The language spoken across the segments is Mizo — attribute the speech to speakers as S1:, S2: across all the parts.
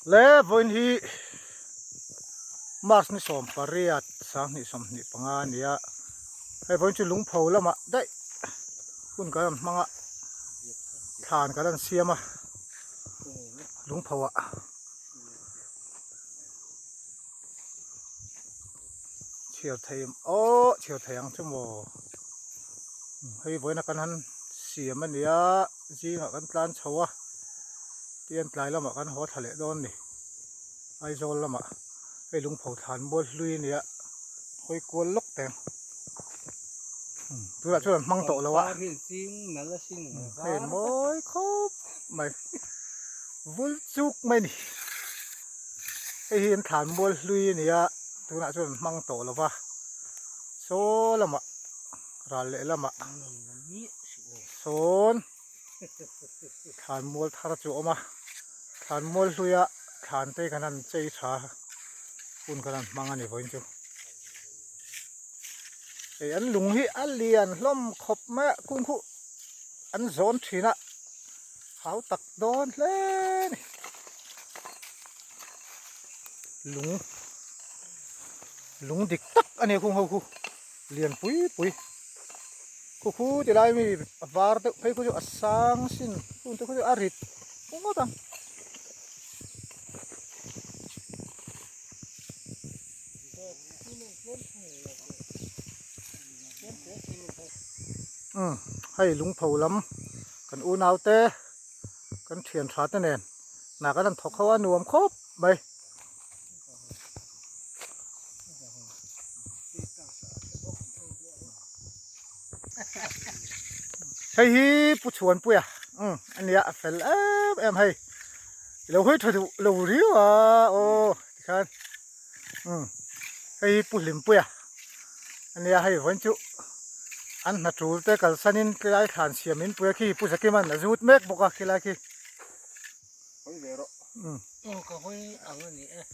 S1: Le vawiin hi March ni 18 2025 a ni a, hei vawiin chu lungpho lamah daih hun kan rawn hmang a, thlan kan rawn siam a lungpho ah. Chhiar thei aw chhiar thei ang chu maw hei vawiin a kan han siam a nia zingah kan tlan chho a tihian tlai lamah kan haw thla leh dawn a ni Aizawl lamah hei lungpho thlan mual hlui a nia hawi kual lawk teng tunah chuan an hmang tawh lo a hei mawi khawp mai vul chuk mai a ni. Hei hi an thlan mual hlui a ni a, tunah chuan an hmang tawh lo va, saw lamah ral leh lamah sawn thlan mual thar chu a awm a, thlan mual hluia thlan te kan han chei tha hun kan han hmang a ni vawiin chu. Hei an lung hi a lian hlawm khawp mai a, kung khu an zawn thin a. Hau tak dawn hle a ni. Lung lung dik tak a ni khung ho khu lian pui pui khu khu ti lai mi a var deuh phei khu chu a sang sin chung te khu chu a rit ngawt ang. Umm hei lungpho lam kan unau te kan thian tha te nen hna kan han thawk ho a nuam khawp mai. Hei hi Pu Chhuanpuia umm a nia a fel em em hei i lo hawi tha duh lo riau a aw tikhan umm hei hi Pu Hlimpuia a nia hei vawiin chu an hna tul te kalsanin khilai thlan siam in pui a khi Pu Zakima'n a zut mek bawk a khilai khi umm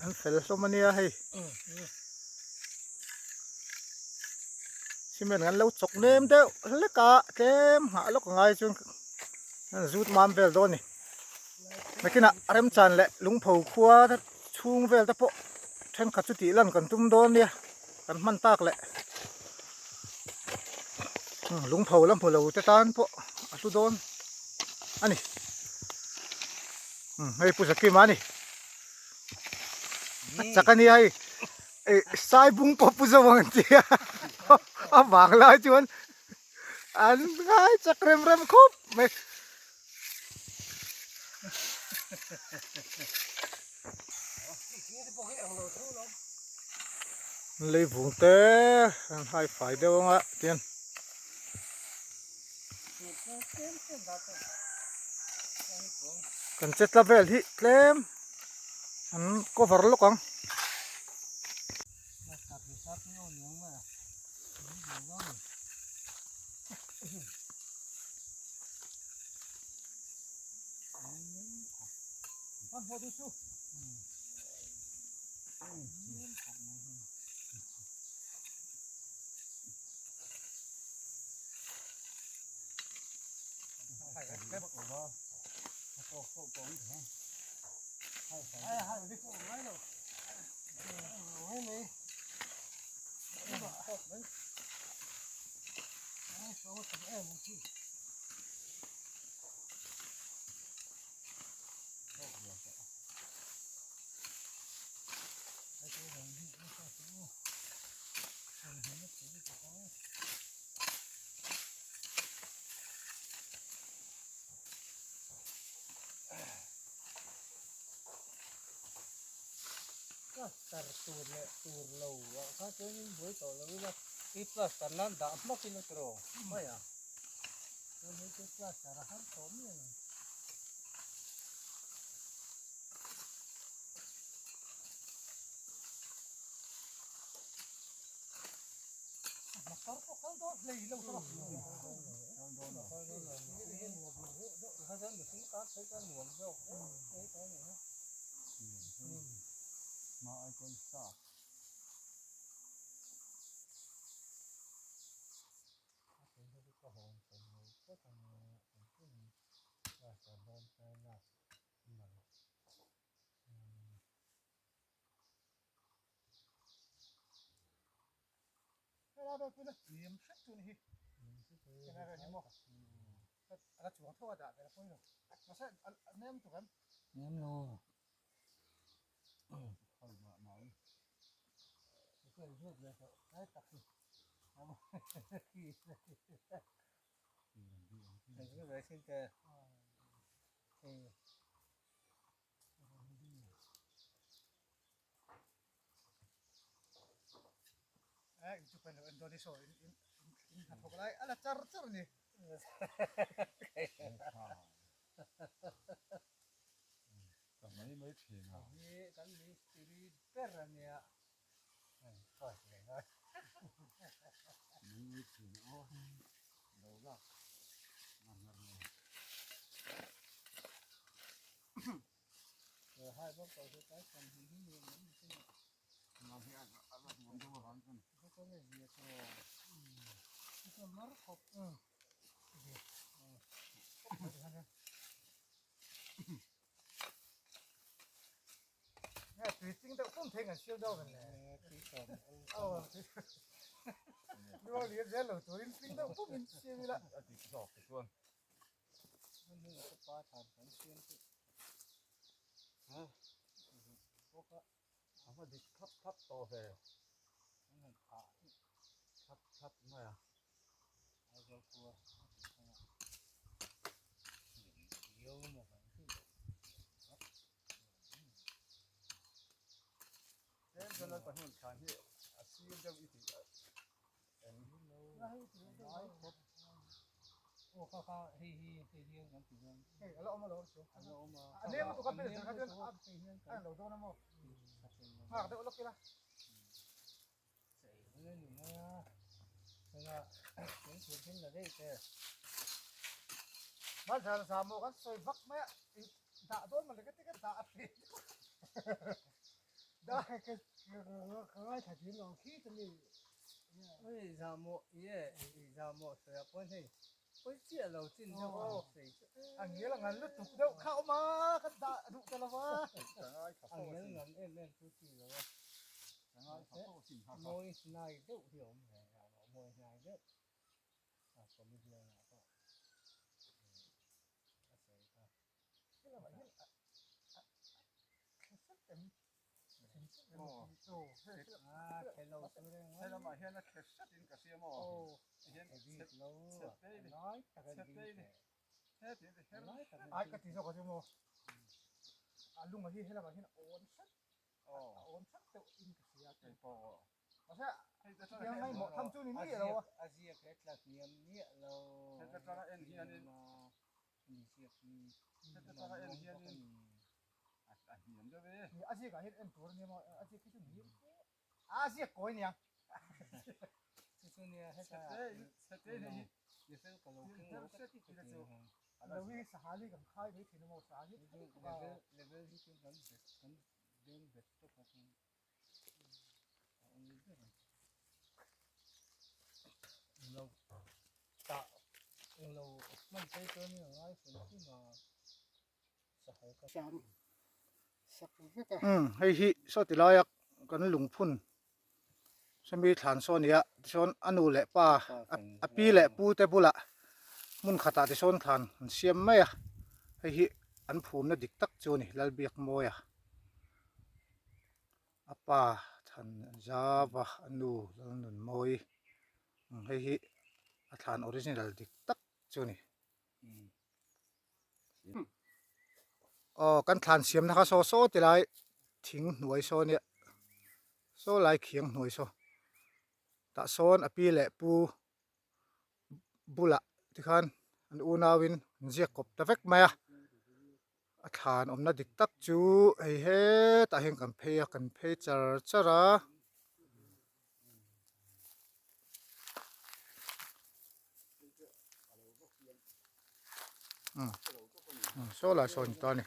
S1: an fel hlawm a nia hei cement an lo chawk nem deuh hlek a tlem nghah lawk angai chuan an zut mam vel dawn a ni. Nakinah remchan leh lungpho khua te chhung vel te pawh thenkhat chu tih lan kan tum dawn nia kan hman tak leh lungpho la hmu lo te tan pawh a hlu dawn a ni hei Pu Zakima a ni a chak a nia hei sai bung pawh Pu Zo ang an ti a a vang lai chuan an ngai chak rem rem khawp mai. Lei vung te an hai fai deuh anga tian kan che tla vel hi tlem an cover lawk ang.
S2: Plaster tur leh tur lo ah kha chuan in buai tawh lo ila i plaster nan dah hmak in a tiraw mai a chuan hei chu plaster a har tawh miah lo.
S1: Motor pawh kal dawn hlei lo tawh a. vel pawhin a hniam hret chu a ni hi. Helai vel hi maw a la chuang tho a dah vel pawhin lo. Mahse a nem tuk em?
S2: Nem lo.
S1: Eh, in chu pen lo en dawn i saw in in in hnathawk lai a la char char a ni.
S3: Ka mai mai thin a.
S2: Hi kan mistiri ber a nia.
S3: Mai mai thin a aw. Lo lak ngar ngar lo.
S1: Tui ching deuh pum thei ngan siam deuh kan le. Nuang lian zel lo turin ching deuh pum in siam ila.
S3: A dik zawk te chuan. A va dik thlap thlap tawh ve. Thlap thlap mai a. Tlem chuan Lalpa hmun thlan hi a sir deuh i tih eng He lamah hian a thle hret in ka hria maw? Hian chhe te ni, chhe te ni. He ti hi her hret.
S1: Ai ka ti zawk a chu maw? A lunga hi he lamah hian a awn hret, a awn hret deuh in ka hria.
S3: Kei pawh.
S1: Mahse tiang ngaihmawh tham chu ni miah lo a.
S2: A ziak he tla hniam miah lo.
S3: Heta tanga en hianin heta tanga en hianin a hniam deuh e.
S1: A ziakah hian en tur a nia maw? A ziak hi chu ni a ziak kawi nia.
S2: Chu chu nia heta
S3: Chhe te in hi
S2: level ka lo keng
S3: her
S2: lo ka
S3: hret
S2: ti
S3: hi
S2: ka
S3: chu
S2: ti.
S1: Lo hi sahali kan khai mai thin a maw? Sahali
S2: Level level level hi chu kan bet kan beng bet tawp a chu.
S1: Hei hi saw ti laia kan lungphun sawmi thlan saw a ni a tichuan a nu leh pa a pi leh pu te bulah hmun khatah tisawn thlan an siam mai a hei hi an phumna dik tak chu a ni Lalbiakmawia. A pa thlan zava a nu Lalnunmawi hei hi a thlan original dik tak chu a ni. Aw kan thlan siamna kha saw saw ti lai thing hnuai saw nia saw lai khiang hnuai saw tah sawn a pi leh pu bulah tikhan an unauin an ziak kawp ta vek mai a. A thlan awmna dik tak chu hei hetah hian kan phei a kan phei char char a. Saw lai saw ni ta a ni.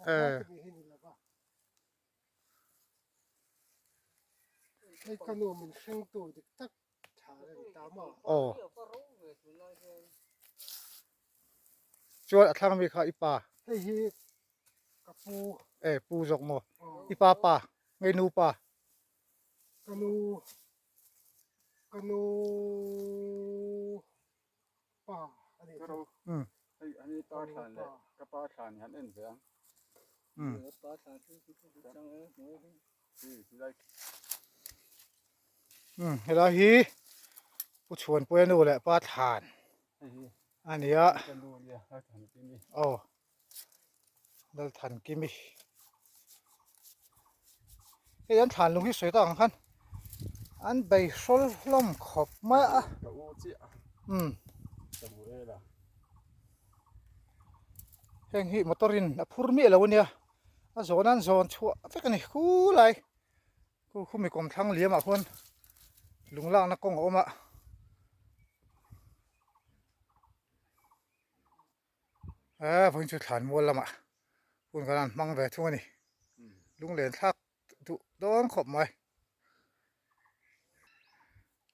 S1: Eh. Aw chuan a thlang mi kha i pa.
S4: Hei hi ka pu.
S1: E pu zawk maw? I pa pa nge nu pa?
S2: Ka nu ka nu pa a nih chu.
S1: Umm.
S3: Hei ani pa thlan leh ka pa thlan hi an en ve ang.
S1: Umm. Umm helai hi Pu Chhuanpuia nu leh pa thlan a ni a. Aw Lalthankimi. Hei an thlan lung hi sawi tak ang khan an bei hrawl hlawm khawp mai a. Umm. Heng hi motor in a phur miah lo a nia. A zawn an zawn chhuah vek a ni khulai khu khumi kawm thlang liam ah khuan lung lakna kawng a awm a. Eee vawiin chu thlan mual lamah hun kan han hmang ve thung a ni lunglen thlak duh dawn khawp mai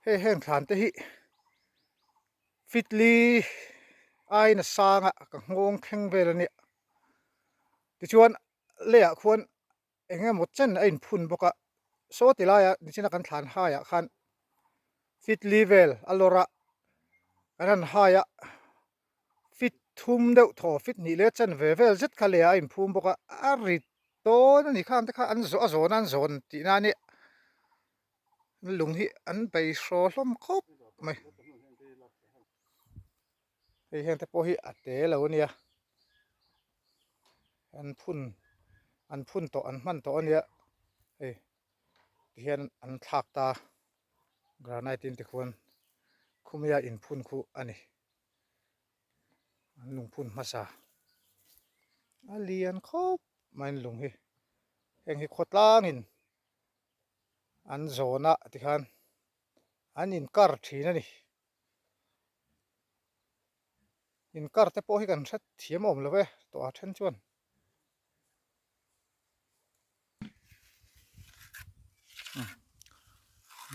S1: hei heng thlan te hi fitli aina sanga ka nghawng thleng vel a nia tichuan leiah khuan eng emaw chen a inphun bawk a saw ti laia nichina kan thlan haiah khan fitli vel a lawr a kan han hai a fit thum deuh thaw fit hnih leh chen ve vel zet kha leiah a inphum bawk a a rit dawn a ni khang te kha an zawh a zawn a an zawn tih na nia lung hi an bei hraw hlawm khawp mai. Hei heng te pawh hi a te lo a nia an phun an phun tawh an hman tawh a nia hei tihian an thlak ta granite in tikhuan khumia inphun khu a ni an lungphun hmasa a lian khawp mai an lung hi heng hi khawtlangin an zawn a tikhan an inkar thin a ni. Inkar te pawh hi kan hre thiam awm lo e tawh a then chuan.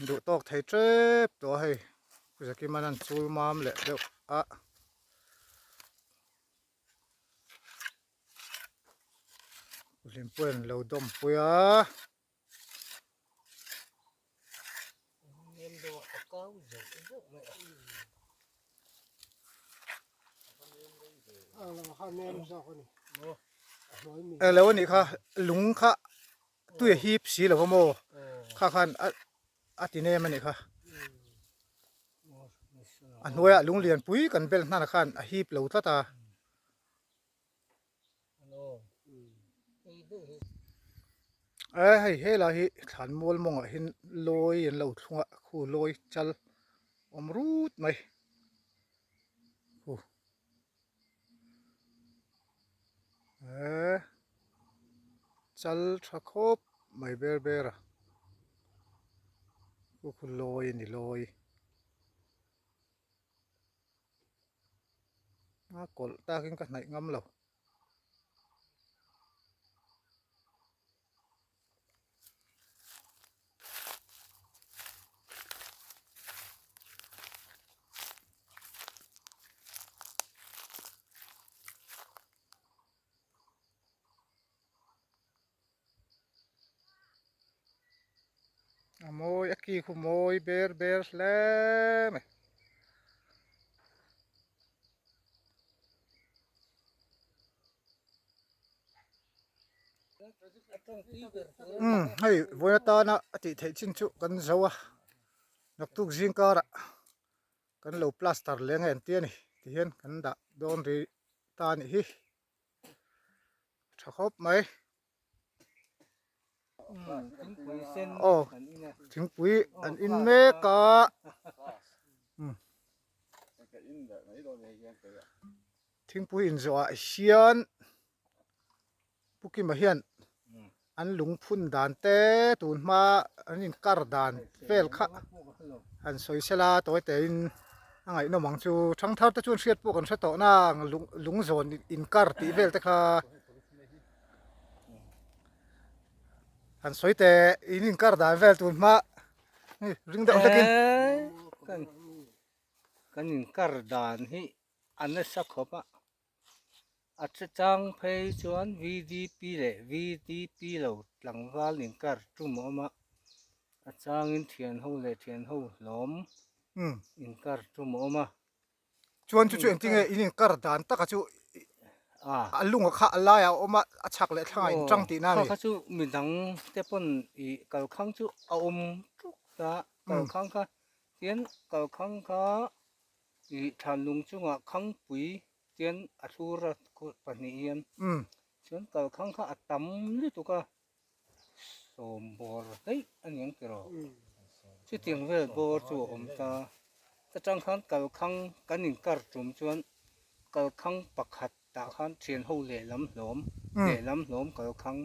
S1: Duh tawk thei tep tawh a hei Zakiman an chul mam leh deuh a. Hlimpuian lo dawmpui a. Eng lo anih kha lung kha tui a hip si lo va maw kha khan a ti nem anih kha a hnuaiah lung lianpui kan bel hnan ah khan a hip lo tlat a. E hei helai hi thlan mual mawngah hian lawi an lo thlung a khu lawi chal awm rut mai khu e chal tha khawp mai ber ber a khu khu lawi a ni lawi. A kawlh takin ka hnaih ngam lo. A mawi a ki khu mawi ber ber hle mai. Umm hei vawi atana a tih theih chin chu kan zo a naktuk zing karah kan lo plaster leng a entir a ni tihian kan dah dawn rih ta a nih hi. Tha khawp mai. Aw thingpui an in mek a. Thingpui inzawh ah hian Pu Kima hian an lungphun dan te tun hma an inkar dan vel kha han sawi sela tawi tein a ngaihnawm ang chu thangthar te chuan hriat pawh kan hre tawh na lung lung zawn inkar tih vel te kha han sawi teh in inkar dan vel tun hma ring deuh hlekin
S2: kan inkar dan hi a nasa khawp a. A chang phei chuan VDP leh VDP lo tlangval inkar tum a awm a, a changin thianho leh thianho hlawm inkar tum a awm a.
S1: Chuan chu chu engtinge in inkar dan taka chu a lunga kha a laiah a awm a, a chhak leh thlangah in tang tihna a ni.
S2: Kha kha chu midang te pawn ih kalkhang chu a awm tluk ta, kalkhang kha tian kalkhang kha ih thlanlung chungah khangpui tian a thlur a pahnih hian chuan kalkhang kha a tam lutuk a. Sawm bawr daih a ni ang tiraw? Chutiang vel bawr chu a awm ta. Chutang khan kalkhang kan inkar tum chuan kalkhang pakhat tah khan thianho lehlam hlawm, lehlam hlawm kalkhang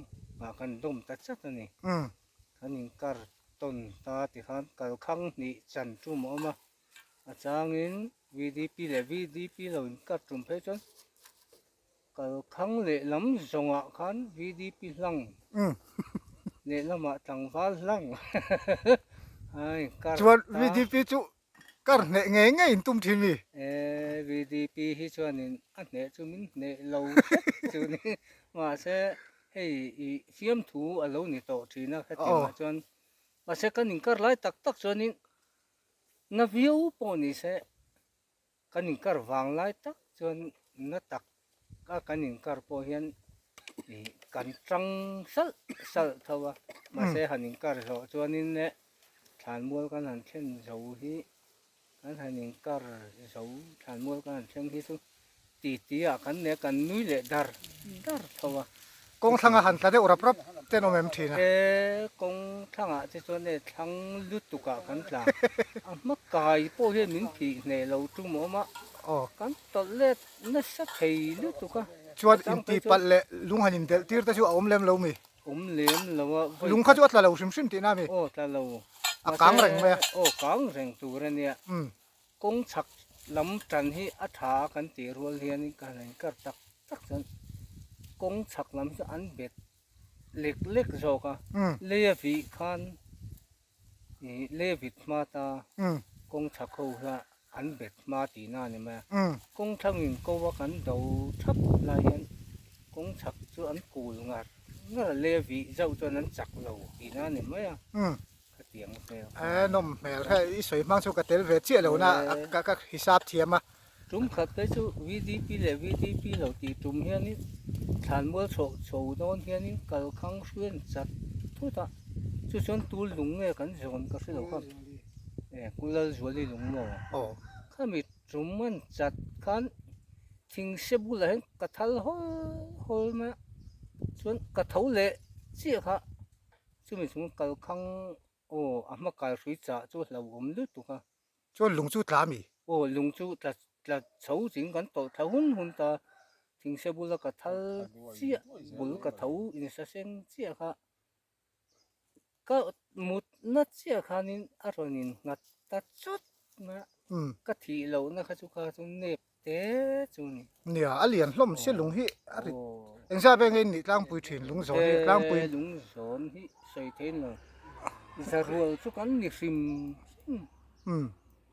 S2: ah kan dawm ta chat a ni. Kan inkar tawn ta tikhan kalkhang hnih chan tum a awm a, a changin VDP leh VDP lo inkar tum phei chuan Kalkhang lehlam zawngah khan VDP hlang lehlamah tlangval hlang ai kar
S1: Chuan VDP chu kar hneh ngei ngei in tum thin mi?
S2: E VDP hi chuanin a hneh chu min hneh lo hret chu ni mahse hei i fiamthu a lo ni tawh thin a hetiangah chuan mahse kan inkar lai tak tak chuanin na viau pawh ni se Kan inkar vang lai tak chuan na tak a kan inkar pawh hian ih kan tang salh salh tho a, mahse han inkar zawh chuanin eh thlanmual kan han thlen zo hi kan han inkar zo thlanmual kan han thleng hi chu ti ti ah kan nei a kan nui leh dar dar tho a.
S1: Kawng thlanga han tla deuh rap rap ten awm em thin a?
S2: E kawng thlangah te chuan e thlang lutuk ah kan tla. A hma kai pawh hian min phih hneh lo tum a awm a, kan tawlh let nasa thei lutuk a.
S1: Chuan inti palh leh lung han indelh tir te chu a awm lem lo mi?
S2: Awm lem lo a.
S1: Lung kha chu a tla lo hrim hrim tihna a mi?
S2: Aw tla lo.
S1: A kang reng mai a.
S2: Aw kang reng tur a nia. Kawng chhak lam tan hi a tha a kan tih rual hianin ka han inkar tak tak chuan kawng chhak lam chu an bet lek lek zawk a, lei a vih khan ih lei a vit hma ta kawng chhak ho hian an bet hma tihna a ni mai a, kawng thlangin ko a kan do thap lai hian kawng chhak chu an kul ngar ngar a, lei a vih zauh chuan an chak lo tihna a ni mai a.
S1: E nawm hmel kha i sawi hmang chu ka tel ve chiah lo na ka ka hisap thiam a.
S2: Tum khat te chu VDP leh VDP lo tih tum hianin thlanmual chhoh chho dawn hianin kalkhang hruai an chat thut a, chu chuan tul lung nge kan zawn ka hre lo kha e Kulalzuali lung maw khami tum an chat khan thingse bulah hian ka thal hawl hawl mai a chuan ka tho leh chiah kha. Chumi chung kalkhang aw a hma kalhrui chah chu hlauhawm lutuk a.
S1: Chuan lung chu tla mi?
S2: Aw lung chu tla tla chho ching kan tawlh thla hun hun ta. Thingse bula ka thal chiah bul ka tho insa seng chiah kha ka mutna chiah khanin a rawn innghat ta chawt mai a. Ka thih lohna kha chu kha chu nep te chu ni.
S1: Nia, a lian hlawm sia lung hi a rit. Engzah veng nge in nih tlangpui thin lung zawn hi tlangpui.
S2: He lung zawn hi sawi theih lo. Zarual chu kan ni hrim hrim.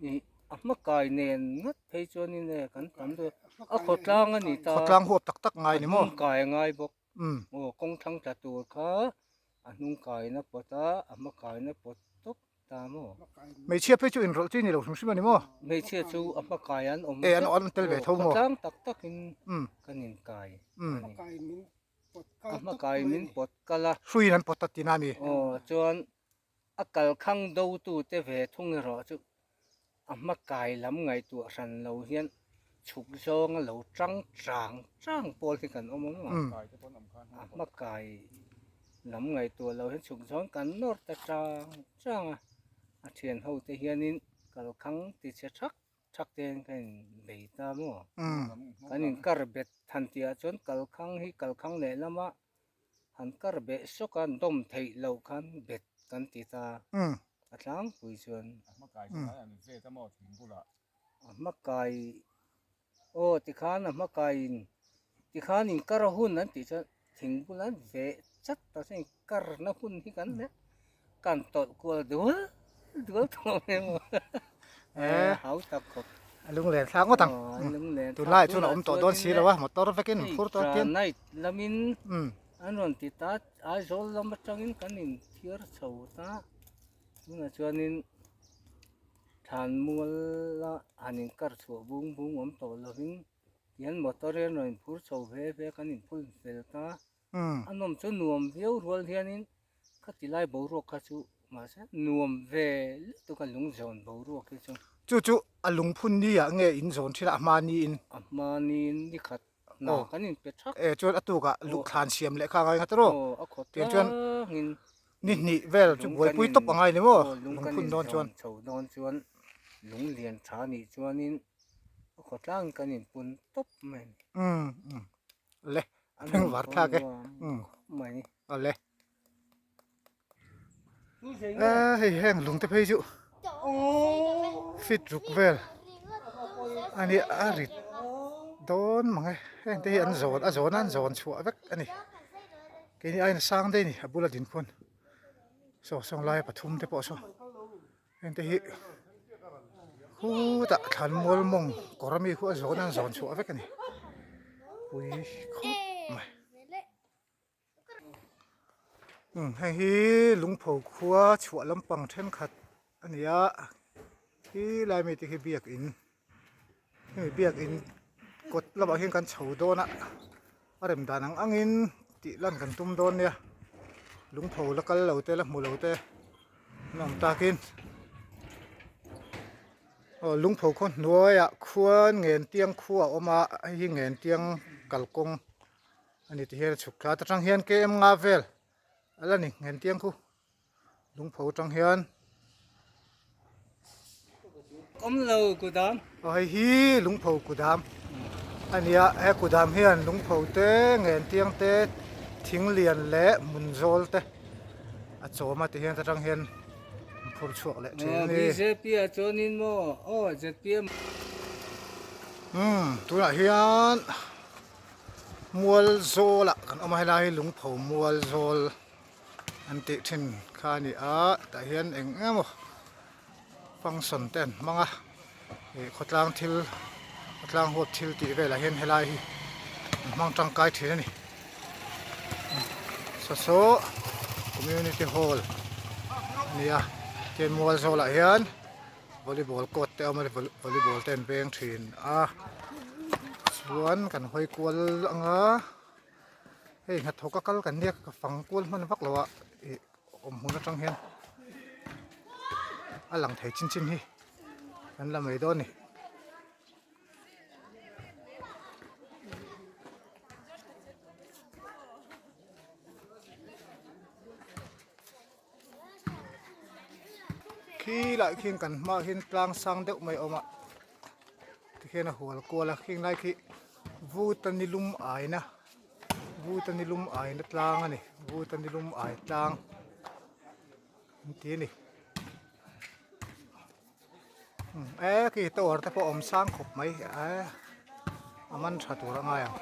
S2: Ih a hma kai nen ngat phei chuanin e kan tam deuh a khawtlang a ni ta.
S1: Khawtlang huap tak tak ngai ni maw?
S2: A hnung kai a ngai bawk. Aw kawng thlang tla tur kha a hnung kaina pawt a, a hma kaina pawt tawp ta maw?
S1: Hmeichhia phei chu inrawlh chi ni lo hrim hrim a ni maw?
S2: Hmeichhia chu a hma kai an awm
S1: E an awm tel ve tho maw?
S2: Khawtlang tak takin kan inkai a ni. A hma kai min pawt kal a.
S1: Hruiin an pawt ta tina a mi?
S2: Aw chuan a kalkhang dotute ve thung erawh chu a hma kai lam ngaihtuah hran lo hian chhuk zawnga lo tang chang chang pawl hi kan awm ang a, a hma kai lam ngaihtuah lo hian chhuk zawng kan nawr ta chang chang a, a thian ho te hianin kalkhang ti chhe thak thak te hian kan inbei ta maw, kan inkar bet han tihah chuan kalkhang hi kalkhang lehlamah Han kar beh sawk a, dawm theih loh khan bet kan ti ta a tlangpui chuan.
S3: A hma kai chu tlai an vet a maw thing bulah.
S2: A hma kai aw tikhan a hma kaiin tikhan inkar a hun an tih chuan thing bulah an veh chat ta chuan inkar na hun hi kan hle kan tawlh kual dual dual tawh mai maw e hau tak khawp.
S1: A lunglen thlak ngawt ang. Tunlaiah chuan a awm tawh dawn si lo a, motor vekin an phur tawh atian.
S2: Night lamin an rawn ti ta, Aizawl lam atangin kan inthiar chho ta. Tunah chuanin thlanmuala han inkar chhuah bung bung awm tawh lovin tihian motor hi an rawn inphur chho ve ve a, kan inphur fel ta. A nawm chu nuam viau rual hianin khati lai boruak kha chu mahse nuam ve lutuk a lung zawn boruak hi chu.
S1: Chu chu a lungphun ni ah nge in zawn thin a, a hma niin?
S2: A hma niin ni khat hna kan inpe thak.
S1: E chuan a tukah luhthlan siam leh kha a ngai nghat rawh.
S2: Aw a khawp
S1: Tiang chuan
S2: tlangin
S1: ni hnih vel chu buaipui tawp a ngai ni maw
S2: lungphun dawn chuan. Chho dawn chuan lung lian tha nih chuanin a khaw tlangin kan inpun tawp mai a ni.
S1: Umm umm le Theng var thlak e.
S2: Mai.
S1: Awle. E hei heng lung te phei chu. Fit ruk vel. Ani a rit dawn mang e. Heng te hi an zawn a zawn a an zawn chhuah vek ani. Keini aiin a sang daih a ni a bula din khuan. Saw sawng laia pathum te pawh saw. Heng te hi khutah thlan mual mawng kawr ami khu a zawn a an zawn chhuah vek a ni pui khawp mai umm hei hi lungpho khua chhuah lampang thenkhat a ni a khi lai mite khi biakin hemi biakin kawt lamah hian kan chho dawn a a rem dan ang angin tih lan kan tum dawn nia lungpho la kal lo te la hmu lo te an awm takin aw lungpho khaw hnuaiah khuan ngentiang khua a awm a hei hi ngentiang kalkawng a ni ti hian a chhuk thla a ta tang hian km nga vel a la ni ngentiang khu. Lungpho atang hian
S2: Awmlo kudam.
S1: Aw hei hi lungpho kudam a nia he kudam hian lungpho te ngentiang te thing lian leh hmun zawl te a chawm a ti hian ta tang hian an phur chhuak leh thin a ni.
S2: Bjp ah chuanin maw aw zpm.
S1: Umm tunah hian mual zawl ah kan awm a helai hi lungpho mual zawl. an tih thin kha a ni a tah hian eng emaw function te an hmang a ih khawtlang thil khawtlang huap thil tih velah hian helai hi an hmang tangkai thin a ni saw saw community hall a ni a tin mual zawlah hian volleyball court te a awm a volleyball te an veng thin a chuan kan hawi kual ang a. Hei hnathawk a kal kan nia ka fang kual hman vak lo a ih awm hmun atang hian a lang thei chin chin hi kan la mai dawn a ni. Khi lai khian kan hmaah hian tlang sang deuh mai a awm a tikhian a hual kual a khing lai khi vut a ni lum aina vut a ni lum aina tlang a ni vut a ni lum ai tlang an ti a ni e khi tower te pawh a awm sang khawp mai e a man tha tur a ngai ang.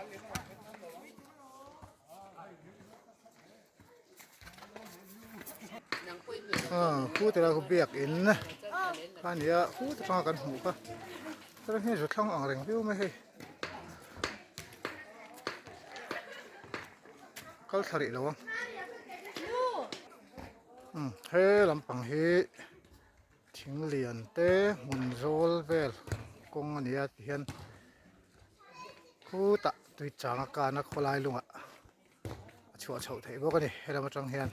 S1: Khu te lai khu biakin kha a ni a khu te atanga kan hmuh kha chuan hei zu thlang ang reng viau mai hei kal thla rih lo ang umm he lampang hi thing lian te hmun zawl vel kawng a ni a tihian khutah tui chang a kan a khawlai lungah. a chhuah chhoh theih bawk a ni helam atang hian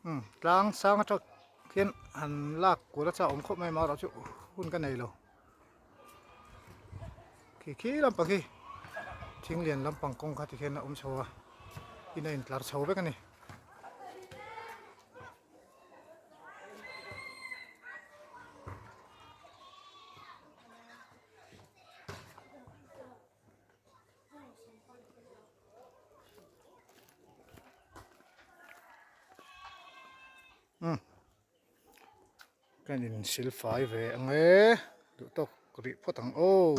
S1: umm tlang sang atang khian han lak kual a chak awm khawp mai marawh chu hun ka nei lo khi khi lampang hi thing lian lampang kawng kha tikhian a awm chho a in a intlar chho vek a ni. Umm ka in silfai ve ang e duh tawk rih phawt ang aw.